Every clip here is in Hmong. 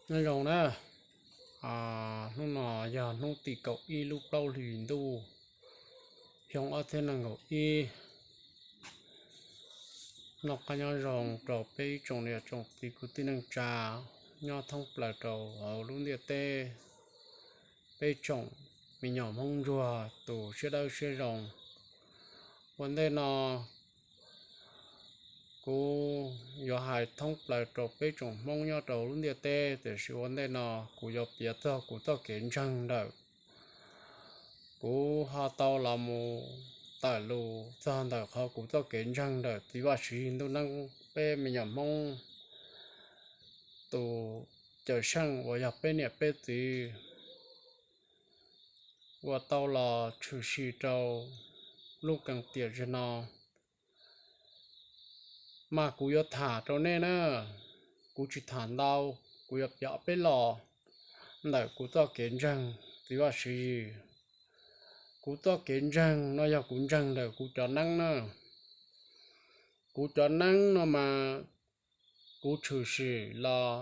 Nyob zoo na, hnub no yog hnub tim kaum ib lub plaub hlis ntuj xyoo ob txhiab nees nkaum ib. Noj qab nyob zoo rau peb ib tsoom niam tsoom txiv kwv tij neej tsa nyob thoob plaws rau hauv lub ntiaj teb, peb tsoom me nyuam Hmoob ntsuag tus siab dawb siab zoo. Ua ntej no kuv yuav hais thoob plaws rau peb tsoom Hmoob nyob rau lub ntiaj teb, tiam sis ua ntej no kuv yuav piav txog kuv txoj kev ntseeg ntawm kuv ho tau los mus tawm lus txog ntawm qhov kuv txoj kev ntseeg ntawm txiv Vaj Tswv Yig Ntuj Neeb, peb me nyuam Hmoob tus Cawm Seej uas yog peb niam peb txiv uas tau los tshwm sim rau lub keeb tiam zim no. Mas kuv yuav tham rau nej na, kuv tsis tham ntau, kuv yuav piav peb los ntawm kuv txoj kev ntseeg txiv Vaj Tswv Yig. Kuv txoj kev ntseeg no yog kuv ntseeg ntawm kuv cov neeb na. Kuv cov neeb no mas kuv tshwm sim los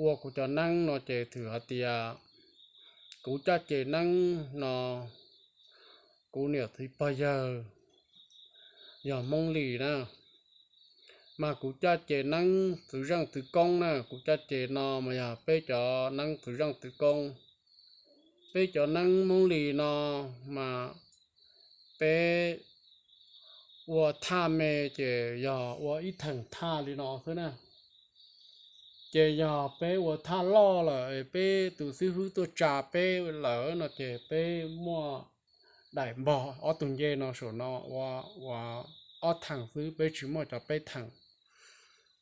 ua kuv cov neeb no ces thwm hais tias kuv caj ces neeb no kuv niam txiv pog yawg yog Hmoob Lis na. Mas kuv caj ces neeb txwv zeej txwv koob na, kuv caj ces no mas yog peb cov neeb txwv zeej txwv koob. Peb cov neeb Hmoob Lis no mas peb ua thaj me ces yog ua ib theem thaj li no xwb na. Ces yog peb ua thaj loj lawm, peb tus xib hwb tuaj tsa peb lawm no ces peb muaj daim npog ob tug ncej no saum no ua, ua ob theem xwb, peb tsis muaj cov peb theem.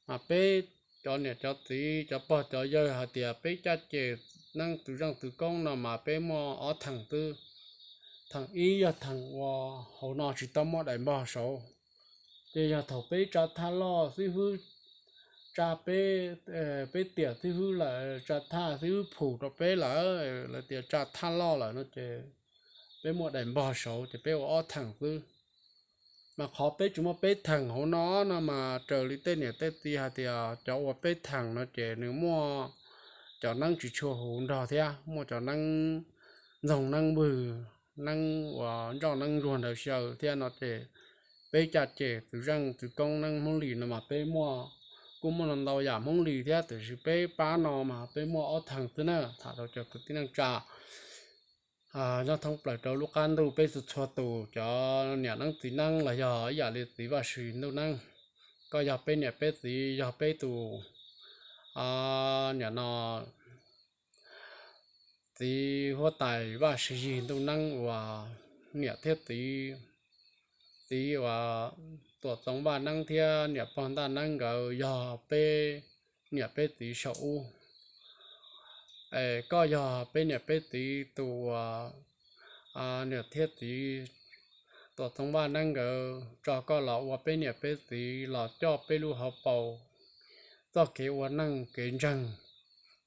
Mas peb cov niam cov txiv cov pog cov yawg hais tias peb caj ces neeb txwv zeej txwv koob no mas peb muaj ob theem xwb. Theem ib yog theem uas hauv no tsis tau muaj daim npog saud, ces yog thaum peb tsa thaj loj xib hwb tsa peb, peb tiam xib hwb lawm tsa thaj xib hwb phum rau peb lawm, lawv tias tsa thaj loj lawm no ces peb muaj daim npog saud ces peb ua ob theem xwb. Mas qhov peb tsis muaj peb theem hauv no no mas raws li tej niam tej txiv hais tias cov ua peb theem no ces nws muaj cov neeb tsis tshua huv nrog thiab muaj cov neeb ntxoog neeb vwg, neeb uas ntsoj neeb ntsuag ntawd xyaw thiab no ces peb caj ces txwv zeej txwv koob neeb Hmoob Lis no mas peb muaj, kuj muaj ntau ntau yam Hmoob Lis thiab tiam sis peb pab no mas peb muaj ob theem xwb na, tham rau cov kwv tij neej tsa nyob thoob plaws rau lub qab ntuj peb txhua txhua tus cov niam neeb txiv neeb los yog ib yam li txiv Vaj Tswv Yig Ntuj Neeb. Koj yog peb niam peb txiv yog peb tus niam no txiv huab tais Vaj Tswv Yig Ntuj Neeb uas niam thiab txiv, txiv uas Tuam Txoov Vaj Neeb thiab niam pog Ntaj Neeb nkawd yog peb niam peb txiv saum ub. Es koj yog peb niam peb txiv tus uas niam thiab txiv Tuam Txoov Vaj Neeb nkawd tso koj los ua peb niam peb txiv los coj peb lub hauv paus txoj kev ua neej kev ntseeg,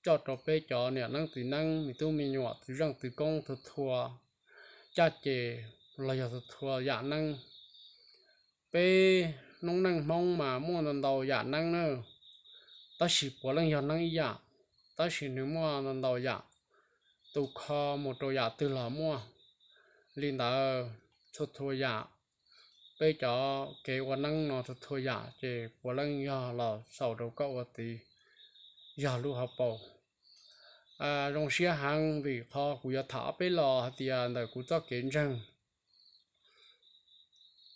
coj rau peb cov niam neeb txiv neeb me tub me nyuam txwv zeej txwv koob txhua txhua caj ces los yog txhua txhua yam neeb. Peb noob neej Hmoob mas muaj ntau ntau yam neeb na, tab sis puav leej yog neeb ib yam, tab sis nws muaj ntau ntau yam, tus kho mus rau yam twg los muaj. Li ntawd txhua txhua yam, peb cov kev ua neeb no txhua txhua yam ces puav leej yog los xaus rau koj ua txiv, yog lub hauv paus. Zoo siab heev vim qhov kuv yuav tham ob peb los hais tias ntawm kuv txoj kev ntseeg,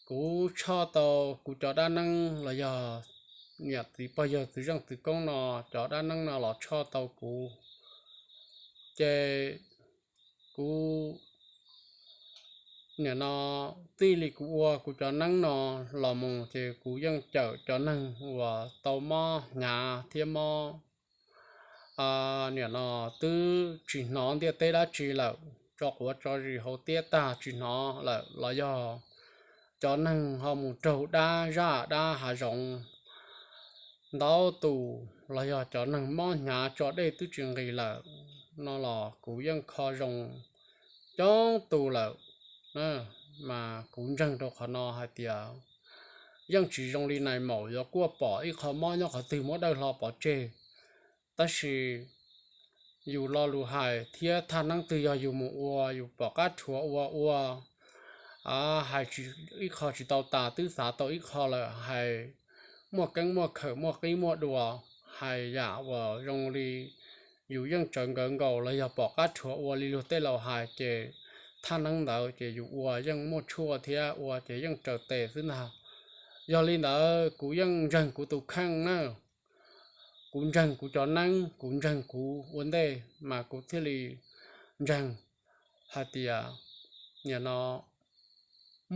kuv tshoj tau kuv cov dab neeb los yog niam txiv pog yawg txwv zeej txwv koob no cov dab neeb no los tshoj tau kuv, ces kuv nim no txij li kuv ua kuv cov neeb no los mus ces kuv yeej cawm cov neeg uas tau mob hnyav thiab mob nim no twb tsis hnov ntiaj teb dab tsi lawm, tso quav tso zis hauv tiab tag tsis hnov lawm los yog cov neeg ho mus raug dab zaj dab hav zoov ntau tus los yog cov neeg mob hnyav tso dej twb tsis nqis lawm no los kuv yeej kho zoo coob tus lawm. Mas kuv ntseeg rau qhov no hais tias yeej tsis zoo li nais maum yuav kuaj pom ib qho mob nyob qhov twg muab dawj hlo pov tseg. Tab sis yus lo lus hais thiab thaj neeb twg yog yus mus ua, yus pom qab rhuav ua ua, hais ib qho tsis tau tas twb xav tau ib qho lawm, hais muaj keeb muaj khawm muaj qib muaj dua, hais yam uas zoo li yus yeej tsawv nkawd nkaus los yog pom qab rhuav ua li luag tej laus hais ces thaj neeb ntawd ces yus ua yeej muaj tshuaj thiab ua ces yeej raws tes xwb ntag. Yog li ntawd kuv yeej ntseeg kuv tus kheej na, kuv ntseeg kuv cov neeb, kuv ntseeg kuv ua ntej mas kuv thiaj li ntseeg hais tias nim no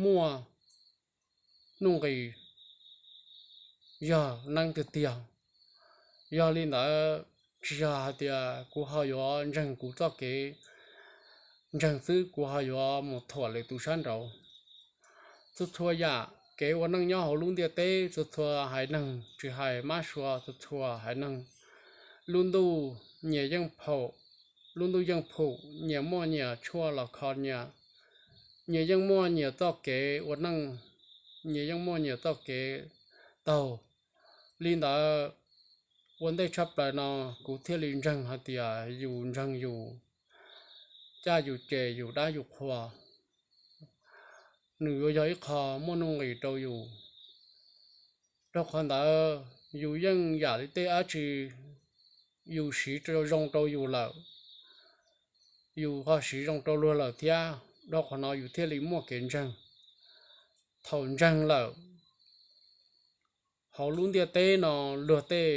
muaj nuj nqis yog neeb tiag tiag. Yog li ntawd tsis yog hais tias kuv ho yuav ntseeg kuv txoj kev ntseeg xwb, kuv ho yuav mus thuam lwm tus sab nraud. Txhua txhua yam kev ua neej nyob hauv lub ntiaj teb, txhua txhua haiv neeg tsis hais mab sua, txhua txhua haiv neeg lub ntuj nyias yeej phaum, lub ntuj yeej phaum, nyias muaj nyias tshuaj los kho nyias, nyias yeej muaj nyias txoj kev ua neej, nyias yeej muaj nyias txoj kev taug. Li ntawd ua ntej tshaj plaws no kuv thiaj li ntseeg hais tias yus ntseeg yus, caj yus ces yus dab yus qhua, nws yuav yog ib qho muaj nuj nqis rau yus. Rau qhov ntawd yus yeej yam li tej dab tsi yus siv zoo rau yus lawm, yus ho siv zoo rau luag lawm thiab. Rau qhov no yus thiaj li muaj kev ntseeg. Thaum ntseeg lawm, hauv lub ntiaj teb no luag tej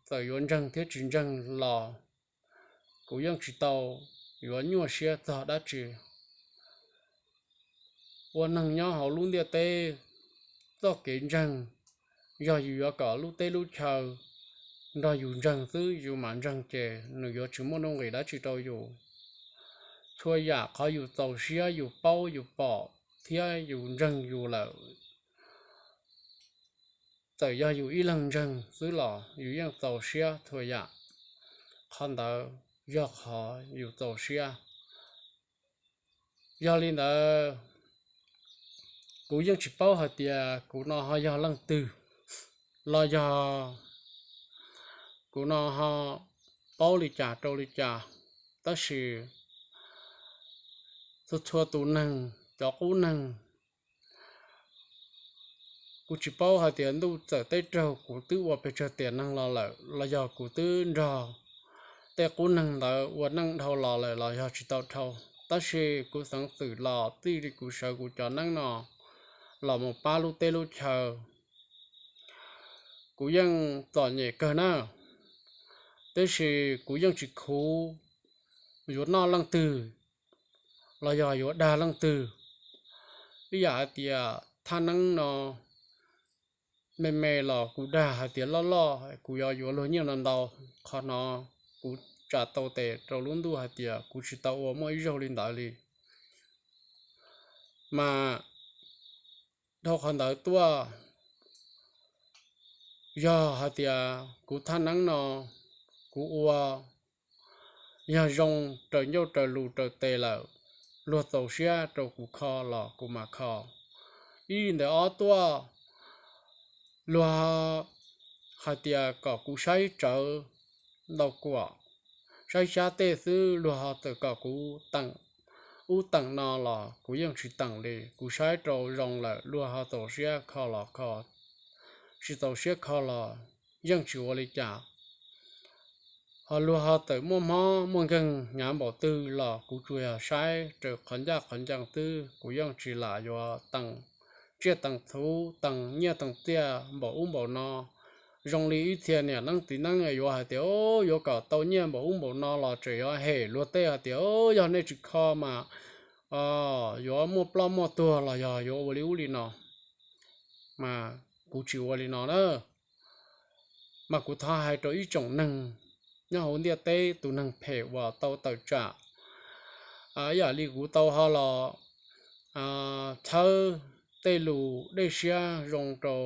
txawm yuav ntseeg thiab tsis ntseeg los kuv yeej tsis tau yuav nyuaj siab txog dab tsi. Ua neeg nyob hauv lub ntiaj teb, txoj kev ntseeg yog yus yuav kom lub teb lub chaw nrog yus ntseeg xwb, yus mam ntseeg ces nws yuav tsis muaj nuj nqis dab tsi rau yus. Txhua yam qhov yus txaus siab yus paub yus pom thiab yus ntseeg yus lawm, txawm yog yus ib leeg ntseeg xwb los yus yeej txaus siab txhua yam. Qhov ntawd yog qhov yus txaus siab. Yog li ntawd, kuv yeej tsis paub hais tias kuv no ho yog leej twg, los yog kuv no ho paub li cas rau li cas, tab sis txhua txhua tus neeg, cov qub neeg, kuv tsis paub hais tias ntuj txawm teb raug kuv twb ua pes tsawg tiam neeg los lawm, los yog kuv twb nrog tej qub neeg ntawd ua neej dhau los lawm los yog tsis tau dhau. Tab sis kuv xeev xwm los txij li kuv sawv kuv cov neeb no los mus pab lub teb lub chaw, kuv yeej txom nyem kawg na, tab sis kuv yeej tsis khuv yuav noj leej twg los yog yuav dag leej twg. Ib yam hais tias thaj neeb no me me los kuv dag hais tias loj loj kuv yuav yuav luag nyiaj no ntau, qhov no kuv tsa tau tes rau lub ntuj hais tias kuv tsis tau ua muaj ib zaug li ntawd li. Mas dhau qhov ntawd tuaj, yog hais tias kuv thaj neeb no kuv ua yog zoo raws ncauj raws lus raws tes lawm, luag txaus siab rau kuv kho los kuv mam kho. Ib ntawm ob tuaj, luag hais tias kom kuv saib tsawv ntau kuam, saib xyab tej xwb, luag ho txawm kom kuv teem ub teem no los kuv yeej tsis teem li. Kuv saib rau zoo lawm luag ho txaus siab kho los kho, tsis txaus siab kho los yeej tsis ua li cas. Ho luag ho txawm muaj mob muaj nkeeg hnyav npaum twg los kuv tsuas yog saib raws qhov ncaj qhov ncees xwb, kuv yeej tsis lam yuav teem tsiaj teem txhu, teem nyiaj teem txiaj npaum ub npaum no. Zoo li ib txhia niam neeb txiv neeb yuav hais tias yuav kom tau nyiaj npaum ub npaum no los tseem yuav hem luag tej hais tias yog nej tsis kho mas yuav muaj ploj muaj tuag los yog yuav ua li ub li no, mas kuv tsis ua li no na. Mas kuv thov hais rau ib tsoom neeg nyob hauv ntiaj teb, tus neeg phem uas tau tawm tsam ib yam li kuv tau ho los txhawb tej lus dej siab zoo rau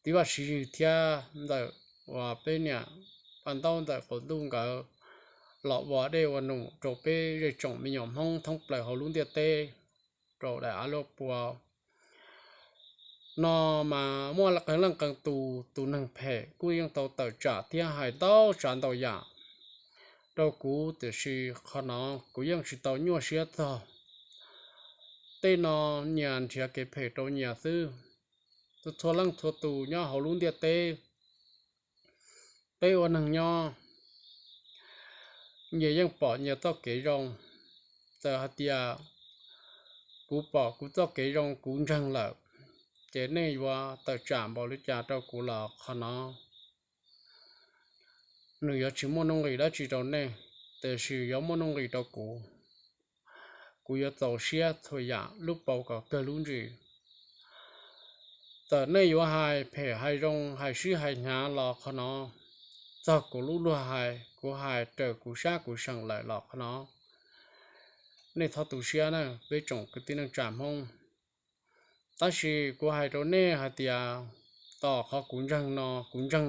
txiv Vaj Siv Yws thiab ntawm uas peb niam Paj Ntaub ntawm qaum ntuj nkawd los ua dej ua num rau peb zej tsoom me nyuam Hmoob thoob plaws hauv lub ntiaj teb, rau daim av luaj pua. no mas muaj qee leej qee tus, tus neeg phem kuj yeej tau tawm tsam thiab hais ntau tsav ntau yam rau kuv, tiam sis qhov no kuv yeej tsis tau nyuaj siab txog. Tej no nyias nrhiav kev phem rau nyias xwb. Txhua leej txhua tus nyob hauv lub ntiaj teb, peb ua neeg nyob, nyias yeej pom nyias txoj kev zoo. Txawm hais tias kuv pom kuv txoj kev zoo kuv ntseeg lawm, ces nej yuav tawm tsam npaum li cas rau kuv los qhov no nws yuav tsis muaj nuj nqis dab tsi rau nej, tiam sis yuav muaj nuj nqis rau kuv. Kuv yuav txaus siab txhua yam lub paus kom kawg lub ntsis. Txawm nej yuav hais phem hais zoo hais sib hais hnyav los qhov no, txog kuv lub luag hais, kuv hais raws kuv sab kuv seem lawm los qhov no, nej txhob tu siab na peb tsoom kwv tij neej tsa Hmoob. Tab sis kuv hais rau nej hais tias, tom qhov kuv ntseeg no, kuv ntseeg